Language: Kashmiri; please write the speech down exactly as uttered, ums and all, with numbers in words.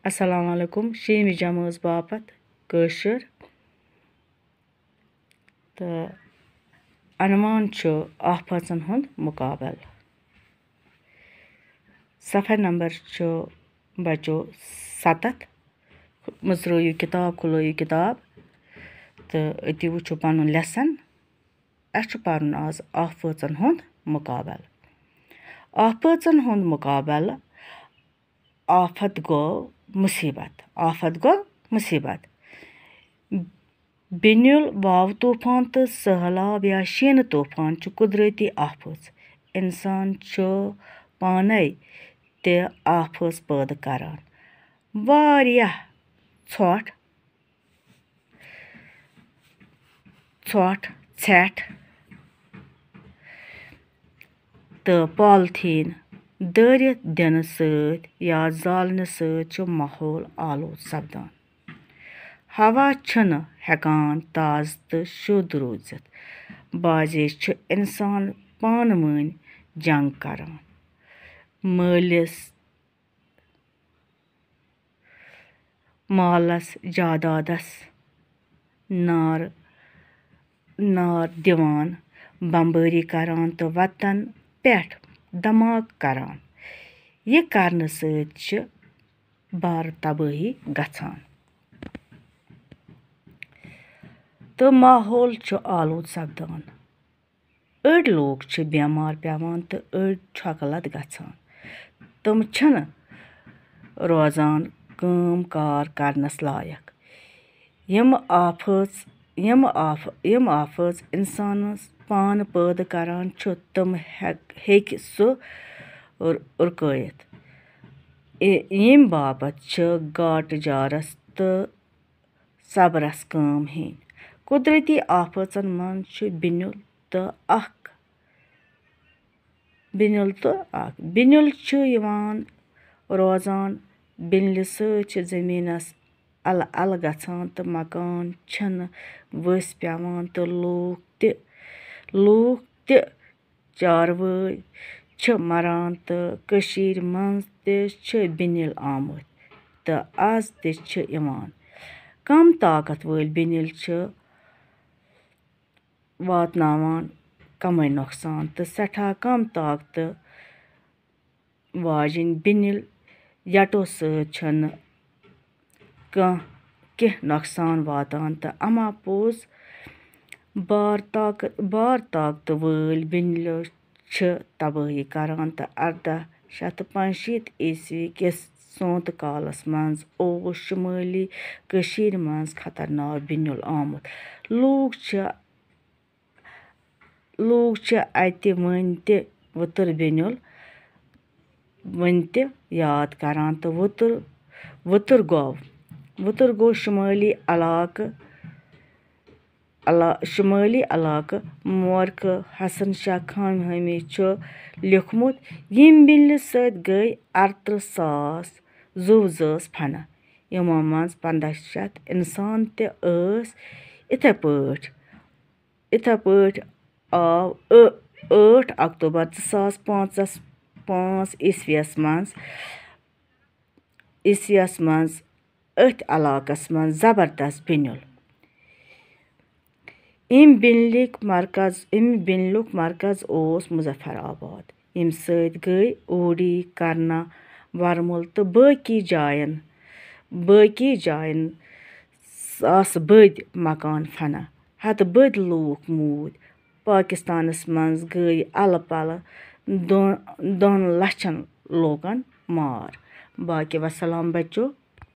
السلام علیکم۔ شیٚیِمہِ جمٲژ باپتھ کٲشُر۔ تہٕ عنوان چھُ آفٲژن ہُنٛد مُقابلہٕ۔ صفحہ نمبر چھُ بچو ستتھ۔ مٕژرٲیِو کِتاب، کھُلٲیِو کِتاب تہٕ أتی وٕچھِو پنُن lesson۔ اَسہِ چھُ پَرُن آز آفٲژن ہُنٛد مُقابلہٕ۔ آفٲژن ہُنٛد مُقابلہٕ۔ آفت گوٚو مُصیٖبت۔ آفت گوٚو مُصیٖبت۔ بِنیُل، واوٕ طوٗفان تہٕ سٔہلاب یا شیٖنہٕ طوٗفان چھُ قۄدرٔتی آفژ۔ اِنسان چھُ پانَے تہِ آفژ پٲدٕ کران۔ واریاہ ژھۄٹھ، ژھۄٹھ، ژھٮ۪ٹھ تہٕ پالیٖتھیٖن دٲرِتھ دِنہٕ سۭتۍ یا زالنہٕ سۭتۍ چھُ ماحول آلوٗد سپدان۔ ہوا چھُنہٕ ہٮ۪کان تازٕ تہٕ شُد روٗزِتھ۔ بعضے چھُ اِنسان پانہٕ ؤنۍ جنگ کران۔ مٲلِس مالس، جادادس نار، نار دِوان، بمبٲری کران تہٕ وطن پٮ۪ٹھ دھماکہٕ کران۔ یہِ کرنہٕ سۭتۍ چھِ بارٕ تبٲہی گژھان تہٕ ماحول چھُ آلوٗد سپدان۔ أڑۍ لوٗکھ چھِ بٮ۪مار پٮ۪وان تہٕ أڑۍ چھۄکہٕ لد گژھان۔ تِم چھِنہٕ روزان کٲم کار کرنس لایق۔ یِم آفژ، یِم آف-، یِم آفژ اِنسانس پانہٕ پٲدٕ کران چھُ، تِم ہٮ۪ک-، ہیٚکہِ سُہ رُ-، رُکٲیِتھ۔ اِ-، ییٚمہِ باپتھ چھِ گاٹہٕ جارس تہٕ صبرس کٲم ہیٚنۍ۔ قۄدرٔتی آفٲژن منٛز چھُ بِنیُل تہٕ اکھ، بِنیُل تہٕ اکھ۔ بِنیُل چھُ یِوان روزان، بِنلہِ سۭتۍ چھِ زٔمیٖنس الہٕ الہٕ گژھان تہٕ مکان چھِنہٕ ؤسۍ پٮ۪وان تہٕ لوٗکھ تہِ، لوٗکھ تہِ چاروٲے چھِ مران تہٕ کٔشیٖرِ منٛز تہِ چھِ بِنِل آمٕتۍ تہٕ آز تہِ چھِ یِوان۔ کم طاقت وٲلۍ بِنِل چھِ واتناوان کمٕے نۄقصان تہٕ سٮ۪ٹھاہ کم طاقتہٕ واجیٚنۍ بِنِل یَٹو سۭتۍ چھَنہٕ کانٛہہ، کینٛہہ نۄقصان واتان تہٕ اما پوٚز بار طاقت، بار طاقتہٕ وٲلۍ بِنلو چھِ تبٲہی کران تہٕ ارداہ شیٚتھ تہٕ پانٛژشیٖتھ عیسوی کِس سونتہٕ کالس منٛز اوس شُمٲلی کٔشیٖرِ منٛز خطرناک بِنیُل آمُت۔ لوٗکھ چھِ، لوٗکھ چھِ اَتہِ وٕنہِ تہِ وُتُر بِنیُل وٕنہِ تہِ یاد کران تہٕ وُتُر، وُتُر گوٚو، وُتُر گوٚو شُمٲلی علاقہٕ علا-، شُمٲلی علاقہٕ مورخہٕ حسن شاہ خانہمی چھُ لیوٗکھمُت، ییٚمہِ بِنلہِ سۭتۍ گٔے اَرترٕٛہ ساس زُو زٲژ فنہٕ، یِمو منٛز پنٛداہ شیٚتھ اِنسان تہِ ٲسۍ۔ یِتھے پٲٹھۍ، یِتھے پٲٹھۍ آو ٲ-، ٲٹھ اکتوبر زٕ ساس پانٛژس، پانٛژھ عیسویَس منٛز، عیسویَس منٛز أتھۍ علاقس منٛز زبردست بِنیُل۔ اَمہِ بِنلِک مرکز، اَمہِ بِنلُک مرکز اوس مظفر آباد، ییٚمہِ سۭتۍ گٔے اوڈی، کرنا، ورمُل تہٕ باقی جاین، باقی جاین ساسہٕ بٔدۍ مکان فنا، ہتہٕ بٔدۍ لوٗکھ موٗدۍ۔ پاکستانس منٛز گٔے الہٕ پلہٕ دۄن، دۄن لچھن لوٗکن مار۔ باقی وسلام بچو۔